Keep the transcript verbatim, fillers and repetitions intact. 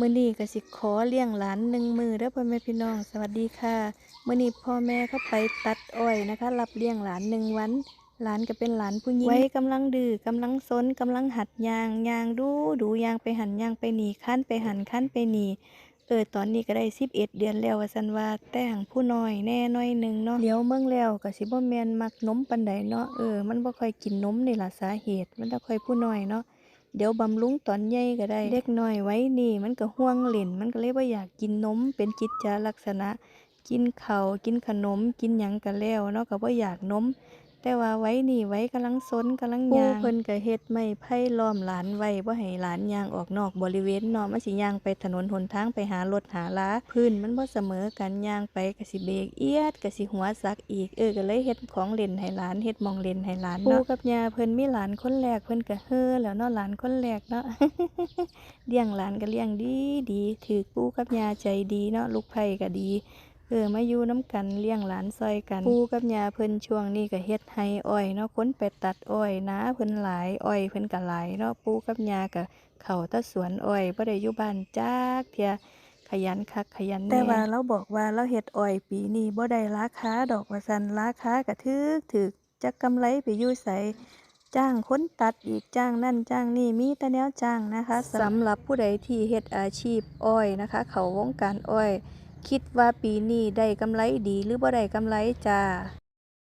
มื้อนี้ก็สิขอเลี้ยงหลานหนึ่งมื้อเด้อพ่อแม่พี่น้อง สวัสดีค่ะ มื้อนี้พ่อแม่เขาไปตัดอ้อยนะคะ รับเลี้ยงหลานหนึ่งวัน หลานก็เป็นหลานผู้หญิง วัยกำลังดื้อกำลังซน กำลังหัดย่าง ย่างดูดู ย่างไปหั้นย่างไปนี่ คลานไปหั้นคลานไปนี่ เออ ตอนนี้ก็ได้สิบเอ็ดเดือนแล้วว่าซั่นว่า แต่หั้นผู้น้อยแน่น้อยหนึ่งเนาะ เหลียวเบิ่งแล้วก็สิบ่แม่นมักนมปานใดเนาะ เออ มันบ่ค่อยกินนมนี่ล่ะสาเหตุ มันแต่ค่อยผู้น้อยเนาะ เดี๋ยวบำรุงตอนใหญ่ก็ได้ เด็กน้อยวัยนี้มันก็ห่วงเล่น มันก็เลยบ่อยากกินนม เป็นกิจจลักษณะ กินข้าว กินขนม กินหยังก็แล้วเนาะ ก็บ่อยากนม แต่ว่าวัยนี้วัยกำลังซนกำลังย่าง ปู่เพิ่นก็เฮ็ดไม้ไผ่ล้อมหลานไว้ บ่ให้หลานย่างออกนอกบริเวณเนาะ มันสิย่างไปถนนหนทาง ไปหารถหาลา พื้นมันบ่เสมอกัน ย่างไปก็สิเบรกเอียด ก็สิหัวสักอีก เออ ก็เลยเฮ็ดของเล่นให้หลาน เฮ็ดหม่องเล่นให้หลานเนาะ ปู่กับย่าเพิ่นมีหลานคนแรก เพิ่นก็เห่อแล้วเนาะ หลานคนแรกเนาะ เลี้ยงหลานก็เลี้ยงดีดี ถืกปู่กับย่าใจดีเนาะ ลูกไผ่ก็ดี เออ มาอยู่นำกัน เลี้ยงหลานซ่อยกัน ปู่กับย่าเพิ่นช่วงนี้ก็เฮ็ดไร่อ้อยเนาะ คนไปตัดอ้อย นาเพิ่นหลาย อ้อยเพิ่นก็หลายเนาะ ปู่กับย่าก็เข้าแต่สวนอ้อย บ่ได้อยู่บ้านจักเทื่อ ขยันคักขยันแน่ แต่ว่าลาวบอกว่าลาวเฮ็ดอ้อยปีนี้บ่ได้ราคาดอกว่าซั่น ราคาก็ถืกถืก จักกำไรไปอยู่ไส จ้างคนตัดอีก จ้างนั่นจ้างนี่ มีแต่แนวจ้างนะคะ สำหรับผู้ใดที่เฮ็ดอาชีพอ้อยนะคะ เข้าวงการอ้อย คิดว่าปีนี้ได้กำไรดีหรือบ่ได้กำไรจ้า